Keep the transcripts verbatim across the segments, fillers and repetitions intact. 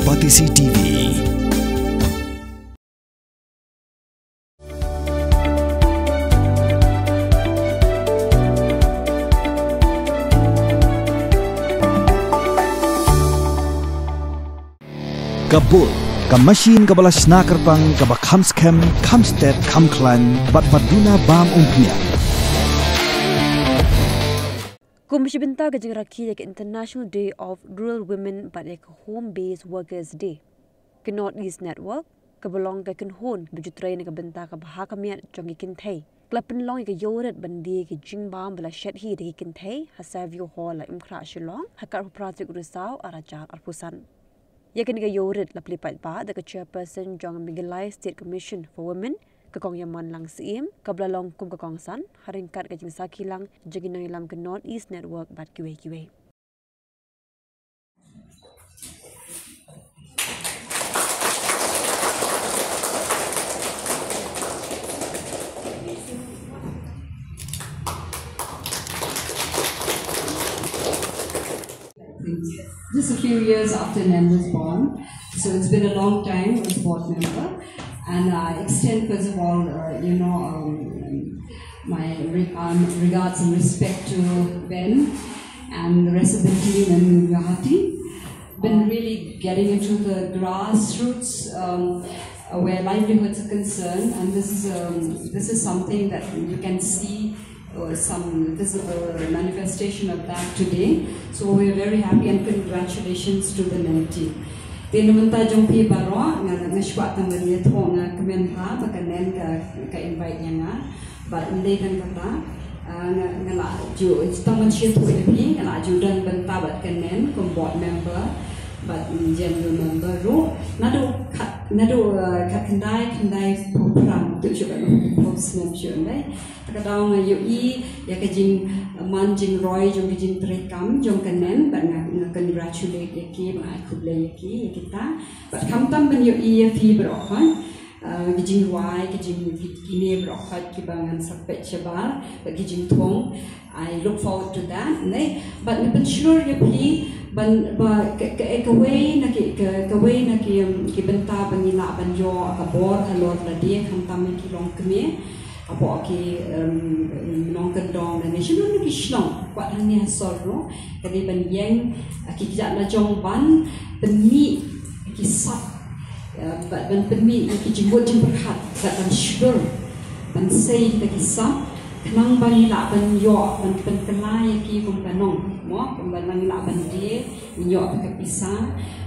Batesi T V. Ka bud, ka machine kaba la shna kyrpang, kaba kham skhem, kham stet, kham khlaiñ, bad ba duna bam umphniang. Kum shi bynta ka jingrakhe ïa ka International Day of Rural Women bad ïa ka Home Based Workers Day, ka North East Network, kaba long ka kynhun ba ju trei na ka bynta ka bha ka miat jong ki kynthei, ka la pynlong ïa ka ïewrit ban die ïa ki jingbam ba la shet hi da ki kynthei ha Savio Hall, Laitumkhrah, Shillong, ha ka arphew phra tarik u Risaw arhajar arphew san. Ïa kane ka ïewrit la plie paidbah da ka Chairperson jong ka Meghalaya State Commission for Women, ka Kong Ïamanlang Syiem, kaba la long kum ka kongsan ha ryngkat ka jingsakhi lang jong ki nongïalam ka North East Network bad kiwei kiwei. Just a few years after Nen was born, so it's been a long time as board member. And I extend, first of all, uh, you know, um, my re- um, regards and respect to Ben and the rest of the team in Guwahati. Been really getting into the grassroots, um, uh, where livelihoods are concerned, and this is um, this is something that you can see uh, some visible manifestation of that today. So we're very happy and congratulations to the Nen team. Te na mynta jong phi baroh, nga nga shuwa tang ban ïathuh, nga kmen ha ba ka Nen ka ka invite ïa nga. Bad ym dei tang kata, ah, nga nga la ju tang ban shu ïathuh ïa phi, nga la ju don bynta bad ka Nen kum board member bad general member ruh. Naduh khat naduh, ah, khat khyndai khyndai phew phra tu shu ban phew snem shu ndai. Te ka daw nga ïohi ïa ka jingman jingroi jong ka jingtrei kam jong ka Nen, bad nga nga congratulate ïa ki, bad nga ai khublei ïa ki, ïa kita. Bad khamtam ban ïohi ïa phi baroh, ha. Ah, ki jingrwai, ki jing ki kine baroh, kiba ngan sa peit shabar, bad ki jingthung. I look forward to that, ne? Bad nga pynshlur ïa phi ban ba ka ka kawei na ki ka kawei na ki, um, ki bynta ba ngi lah ban ïoh ka bor halor lade, khamtam ïa ki longkmie. Hapoh ki, em, nongkyndong lane shnong, ki shnong kwah hangne ha sor ruh, ka dei ban ïeng, eh, ki kjat lajong ban pynmih ki sap, eh, ban, ban pynmih ki jingmut jingpyrkhat, bad ban shlur ban sei kita ki sap, khnang ba ngi lah ban ïoh ban pynkylla ïa ki kum ka nong, mo, kum ba ngi lah ban die, ngi ïoh ka pisa.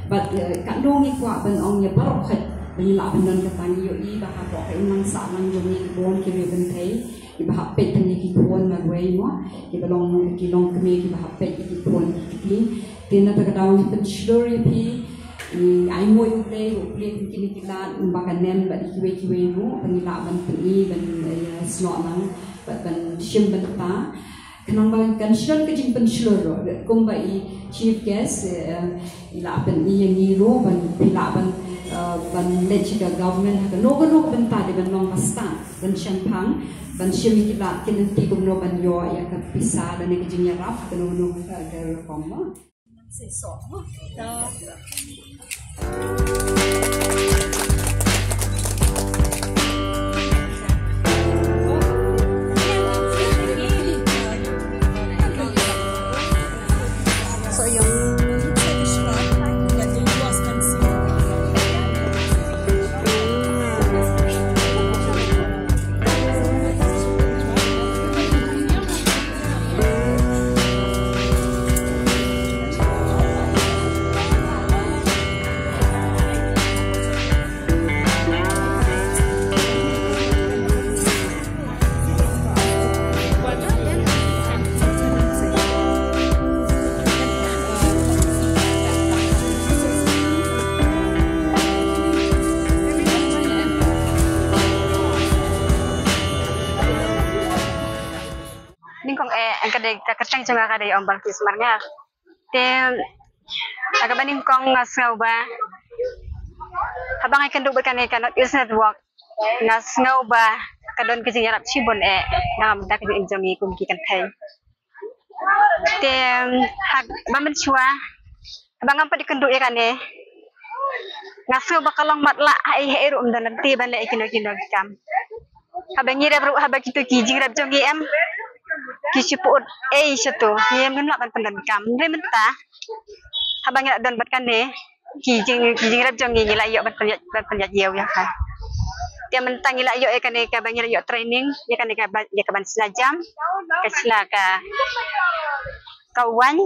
Bad, eh, katno ngi kwah ban ong ïa baroh khoit ba ngi lah ban don kata, ngi ïohi ba hapoh ka imlang sahlang jong ngi ki bun ki riewkynthei kiba hap peit tang ïa ki khun marwei, mo, kiba long ki longkmie kiba hap peit ïa ki khun ki kti. Te na kata ka daw ngi pynshlur ïa phi, ngi ai nguh ïa U Blei, U Blei kin kine ki lad, ba ka Nen bad kiwei kiwei ruh ba ngi lah ban pyni, ban, eh, ïasnoh lang bad ban shim bynta. Khnang ba kan shlur ka jingpynshlur ruh, kumba i chief guest, eh, i la pyni ïa ngi ruh ban, phi lah ban, eh, ban leit sha ka government ha kano kano ka bynta, dei ban long ba stad, ban shemphang, ban shim ïa ki lad ki lynti kumno ban ïoh ïa ka pisa lane ka jingïarap ha kano kano ka, ka rukom, mo. Nyngkong eh, ka dei ka kyrteng jong nga ka dei Ong Balkis Marngar. Te ha kaba nyngkong nga sngew ba haba nga ïakynduh bad kane ka North East Network, nga sngew ba ka don ka jingïarap shibun eh na ka bynta ka jingim jong ngi kum ki kynthei. Te haba mynshuwa, haba ngam pat ïakynduh ïa kane, Nga sngew ba ka long matlah, ha ei ha ei ruh ym don lynti ban leh ïa kino kino ki kam. Haba ngi rep ruh, haba kito ki jingrep jong ngi em, ki shu pyut ei shato, ngi em ngim lah ban pyndonkam. Hynrei mynta haba ngi la don bad kane, ki jing, ki jingrep jong ngi, ngi la ïoh ban pynïaid, ban pynïaid ïew ïa ka. Te mynta ngi la ïoh ïa kane kaba ngi la ïoh training ïa kane kaba, ïa kaban shna jam, ka shna ka, ka waiñ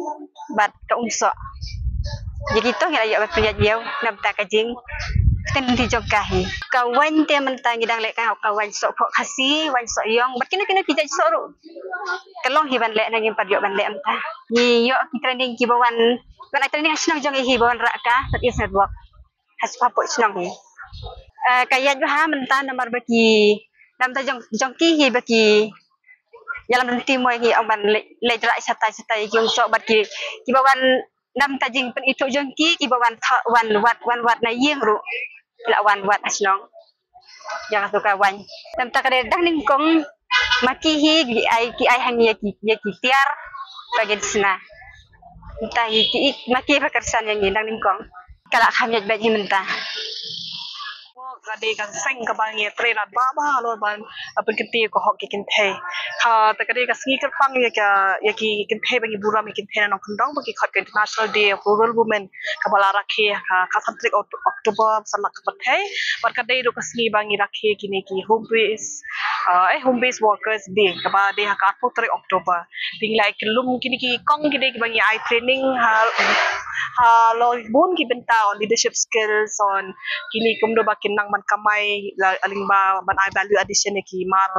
bad ka umsoh. Ïa kito ngi la ïoh ban pynïaid ïew na bynta ka jingkren lynti jong ka hi. Ka waiñ te mynta ngi dang leh ka, ka waiñ sohphoh Khasi, waiñ soh ïong bad kino kino ki jait soh ruh. Ka long hi ban leh, na ngim pat ïoh ban leh mynta. Ngi ïoh ki training kiba wan, ban ai training ha shnong jong ngi hi, ba wanrah ka North East Network ha shnong, hapoh shnong hi. Eh, ka ïaid bha mynta namar ba ki, na bynta jong, jong ki hi ba ki ïalam lynti mo ïa ngi, ong ban leit, leit rah shatai shatai ïa ki umsoh bad ki, kiba wan na bynta jingpynithuh jong ki, kiba wan tho-, wan wad, wan wad na ïing ruh, ki la wan wad ha shnong ïa kato ka waiñ. Na bynta ka dei dang nyngkong, ma ki hi ki ai, ki ai ha ngi ïa ki, ïa ki tiar ba ngin shna. Mynta hi ki, ma ki ba kyrshan ïa ngi dang nyngkong. Ka la kham ïaid beit hi mynta. Ka dei ka seng kaba ngi trei lad bha bha halor ban, ah, pynkyntiew ïa ka hok ki kynthei. Ka, te ka dei ka sngi kyrpang ïa ka, ïa ki kynthei ba ngi burom ïa ki kynthei na nongkyndong ba ki khot ka International Day of Rural Women kaba la rakhe ha ka, ka san tarik Oct-, October, san lak ka pyrthei. Bad ka dei ruh ka sngi ba ngi rakhe kine ki home based, ah, eh, home based workers day kaba dei ha ka arphew tarik October. Te ngi la ïa kyllum kine ki kong, ki dei kiba ngi ai training ha, halor bun ki bynta, on leadership skills, on kine kumno ba kin nang ban kamai la, lyngba ban ai value addition ïa ki mar,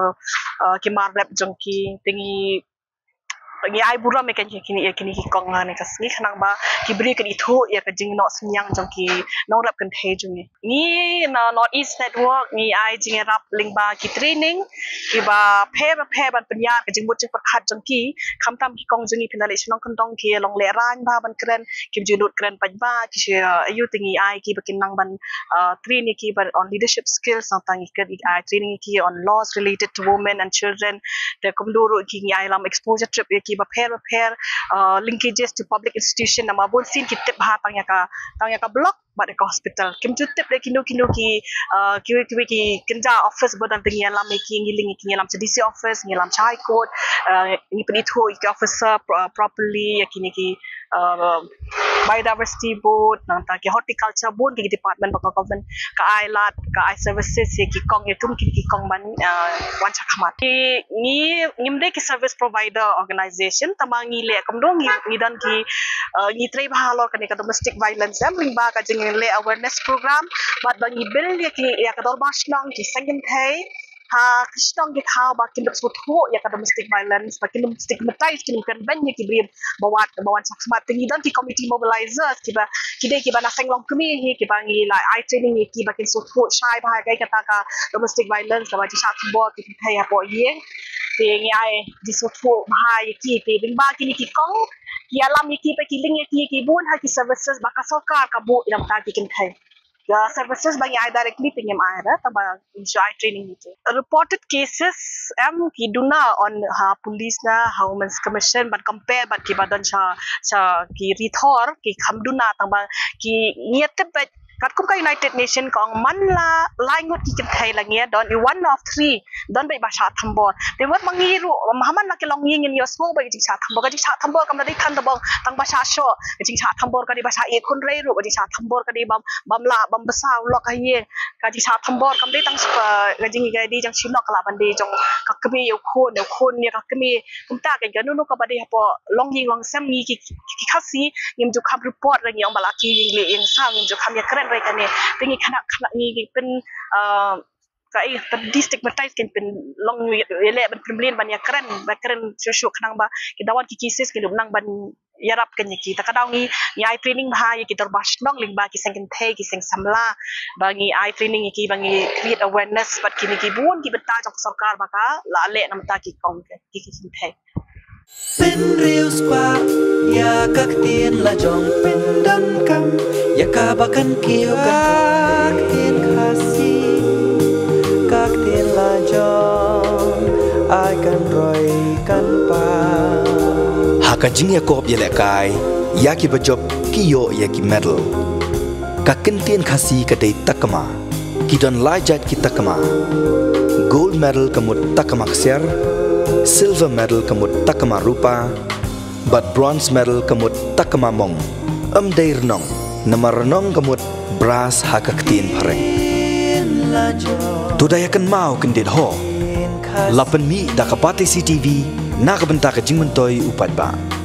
eh, ki mar rep jong ki. Te ngi, ngi ai burom ïa kine, ïa kine ki kong ha kane ka sngi khnang ba ki briew kin ithuh ïa ka jingnoh synñiang jong ki nongrep kynthei jong ngi. Ngi na North East Network ngi ai jingïarap lyngba ki training kiba pher ba pher ban pynïar ka jingmut jingpyrkhat jong ki, khamtam ki kong jong ngi phin da leit sha nongkyndong, ki long lehraiñ bha ban kren, kim ju nud kren paidbah, ki shu, eh, ïoh, te ngi ai kiba kin nang ban, eh, train ïa ki ban on leadership skills, nangta ngi kren, ngi ai training ïa ki on laws related to women and children. Te kumjuh ruh ki ngi ai lam exposure trip ïa ki bapher bapher, eh, linkages to public institution, namar bun sien ki tip bha tang ïa ka, tang ïa ka block bad ka hospital. Kim ju tip de kino kino ki, uh, kiwei kiwei ki kynja office ba don, te ngi ïalam ïa ki, ngi link ïa ki, ngi ïalam sha D C office, ngi ïalam sha High Court, uh, ngi pynithuh ïa ki officer pro-, properly, ïa kine ki, uh, biodiversity board, nangta ki horticulture board, ki department ba ka government ka ai lad, ka ai services ïa ki kong, ïa kum kine ki kong ban, uh, wan shakhmat. Ki, ngi, ngim dei ki service provider organization, tangba ngi leh kumno, ngi, ngi don ki, uh, ngi trei bha halor kane ka domestic violence, em, lyngba ka jingleh awareness program, bad ba ngi build ïa ki, ïa ka dorbar shnong, ki seng kynthei ha ki shnong ki thaw ba kin ym sngewthuh ïa ka domestic violence, ba kin ym stigmatize, kin ym kren beiñ ïa ki briew ba wad, ba wan shakhmat. Te ngi don ki community mobilizers, kiba, ki dei kiba na seng longkmie hi, kiba ngi la ai training ïa ki ba kin sngewthuh shai bha ïa kata ka domestic violence, kaba jingshah thombor ki kynthei hapoh ïing. Te ngi ai jingsngewthuh bha ïa ki, te lyngba kine ki kong, ki ïalam ïa ki, ba ki link ïa ki, ki bun ha ki services ba ka sorkar ka buh ïa kita ki kynthei. Ïa services ba ngi ai directly te ngim ai re, tangba ngi shu ai training ïa ki. Reported cases, em, ki duna on ha police ne ha Women's Commission ban compare bad kiba don sha, sha ki ri thor, ki kham duna, tangba ki, ngi tip beit katkum ka United Nation ka ong man la lai ngut ki kynthei la ngi don, i one of three don beit ba shah thombor. Te wat ma ngi ruh, ma man la ki longïing ngin ïohsngew beit ka jingshah thombor, ka jingshah thombor kam dei than tang ba, tang ba shah shoh, ka jingshah thombor ka dei ba shah ïeh khun rei ruh, ka jingshah thombor ka dei bam, bam lah, bam bsa u lok ha ïing, ka jingshah thombor kam dei tang sha ka jing, ka dei jong shnong, ka lah ban dei jong ka kmie ïa u khun, ïa u khun ïa ka kmie. Kumta ka, kano kano kaba dei hapoh longïing longsem, ngi ki, ki, ki Khasi ngim ju kham report re, ngi ong ba la ki ïing leh ïing saw, ngim ju kham ïakren re ïa kane. Te ngi khynnah, khynnah ngi ki pyn, ah, ka, eh, pyn de-stigmatize, kin pynlong ïaleh ban pynbeit ban ïakren, ban kren shuh shuh khnang ba ki, da wan ki cases kin ym nang ban ïarap kane ki. Ta ka daw ngi, ngi ai training bha ïa ki dorbar shnong lyngba ki seng kynthei, ki seng samla, ba ngi ai training ïa ki, ba ngi create awareness bad kine ki bun ki bynta jong ka sorkar ba ka la leh na bynta ki kong, ki, ki kynthei. Pynriew spah ïa ka ktien la jong, pyndonkam ïa kaba kan kiew, ka ktien Khasi, ka ktien la jong, ai kan roi kan pang. Ha ka jingïakop ïalehkai ïa kiba jop, ki ïoh ïa ki medal. Ka kyntien Khasi ka dei takma. Ki don lai jait ki takma. Gold medal ka mut takma ksiar, silver medal ka mut takma rupa, bad bronze medal ka mut takma mong. Ym dei rnong, namar rnong ka mut brass ha ka ktien phareng. To da ïa kynmaw kyndit ho. La pynmih da ka Batesi TV, na ka bynta ka jingmyntoi u paidbah.